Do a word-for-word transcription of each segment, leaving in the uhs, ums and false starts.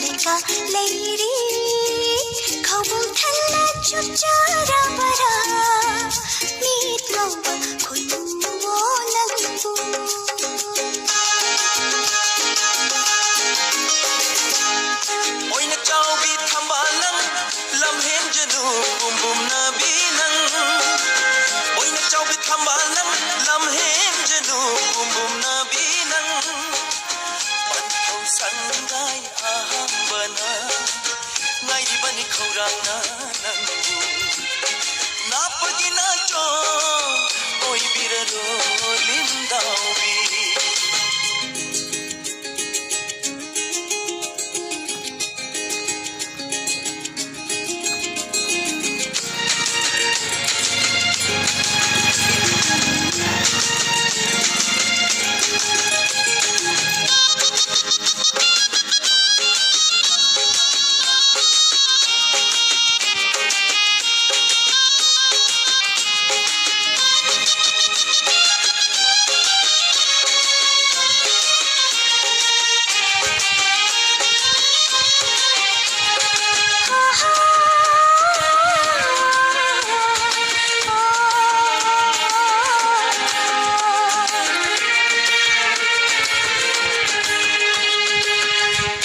ꯂꯩꯀꯥ ꯂꯩꯔꯤ ꯈꯧꯕꯨꯝ ꯊꯜꯂ ꯆꯨꯞꯆꯔꯕꯔꯥ? ꯃꯤꯠ ꯉꯧꯕ ꯈꯨꯅꯨꯡꯉꯣ ꯅꯪꯕꯨ꯫ ꯑꯣꯏꯅ ꯆꯥꯎꯕꯤ ꯊꯝꯕꯥꯜ ꯅꯪ ꯂꯝ ꯍꯦꯟꯖꯅꯨ ꯄꯨꯝꯕꯨꯝꯅꯕꯤ ꯅꯪ꯫ ꯑꯣꯏꯅ ꯆꯥꯎꯕꯤ ꯊꯝꯕꯥꯜ ꯅꯪ ꯂꯝ ꯍꯦꯟꯖꯅꯨ ꯄꯨꯝꯕꯨꯝꯅꯕꯤ ꯅꯪ꯫ ꯄꯟꯊꯧ ꯁꯪꯒꯥꯏ ꯑꯍꯥꯟꯕꯅ ꯉꯥꯏꯔꯤꯕꯅꯤ ꯈꯧꯔꯥꯡꯅ ꯅꯪꯕꯨ꯫ ꯅꯥꯞꯄꯒꯤ ꯅꯥꯆꯣꯝ ꯑꯣꯏꯕꯤꯔꯔꯣ ꯂꯤꯟꯗꯥꯎꯕꯤ꯫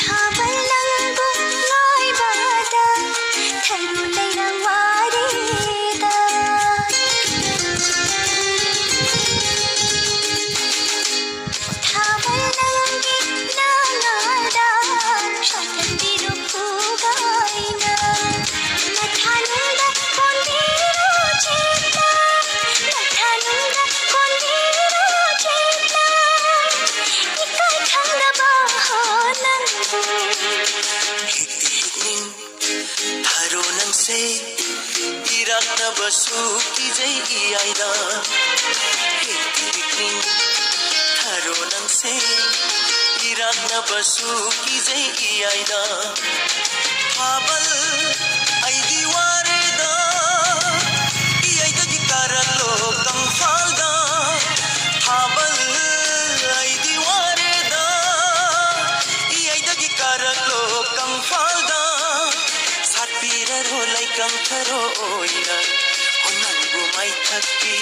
ꯊꯥꯕꯜ ꯂꯪꯕꯨ ꯉꯥꯏꯕꯗ ꯊꯔꯨ ꯂꯩꯔꯥꯡ ꯋꯥꯔꯤꯗ꯫ ꯊꯥꯕꯜ ꯂꯪꯒꯤ ꯂꯉꯥꯗ ꯁꯣꯟꯕꯤꯔꯨ ꯄꯨꯒꯥꯏꯅ꯫ ꯃꯊꯥꯅꯨꯡꯗ ꯀꯣꯟꯕꯤꯔꯨ ꯆꯦꯠꯅ꯫ ꯃꯊꯥꯅꯨꯡꯗ ꯀꯣꯟꯕꯤꯔꯨ ꯆꯦꯠꯅ꯫ ꯏꯀꯥꯏ ꯈꯪꯗꯕ ꯍꯣ ꯅꯪꯕꯨ꯫ ꯍꯤꯛꯇꯤ ꯍꯤꯛꯅꯤꯡ ꯊꯔꯣ ꯅꯪꯁꯦ ꯏꯔꯥꯛꯅꯕꯁꯨ ꯀꯤꯖꯩ ꯏꯌꯥꯏꯗ꯫ ꯍꯤꯛꯇꯤ ꯍꯤꯛꯅꯤꯡ ꯊꯔꯣ ꯅꯪꯁꯦ ꯏꯔꯥꯛꯅꯕꯁꯨ ꯀꯤꯖꯩ ꯏꯌꯥꯏꯗ꯫ ꯊꯥꯕꯜ ꯑꯩꯗꯤ ꯋꯥꯔꯦꯗ ꯏꯌꯥꯏꯗꯒꯤ ꯀꯥꯔꯛꯂꯣ ꯀꯪꯐꯥꯜꯗ꯫ ꯊꯥꯕꯜ ꯑꯩꯗꯤ ꯋꯥꯔꯦꯗ ꯏꯌꯥꯏꯗꯒꯤ ꯀꯥꯔꯛꯂꯣ ꯀꯪꯊꯔꯣꯏꯅ ꯍꯣ ꯅꯪꯕꯨ ꯃꯩꯊꯛꯀꯤ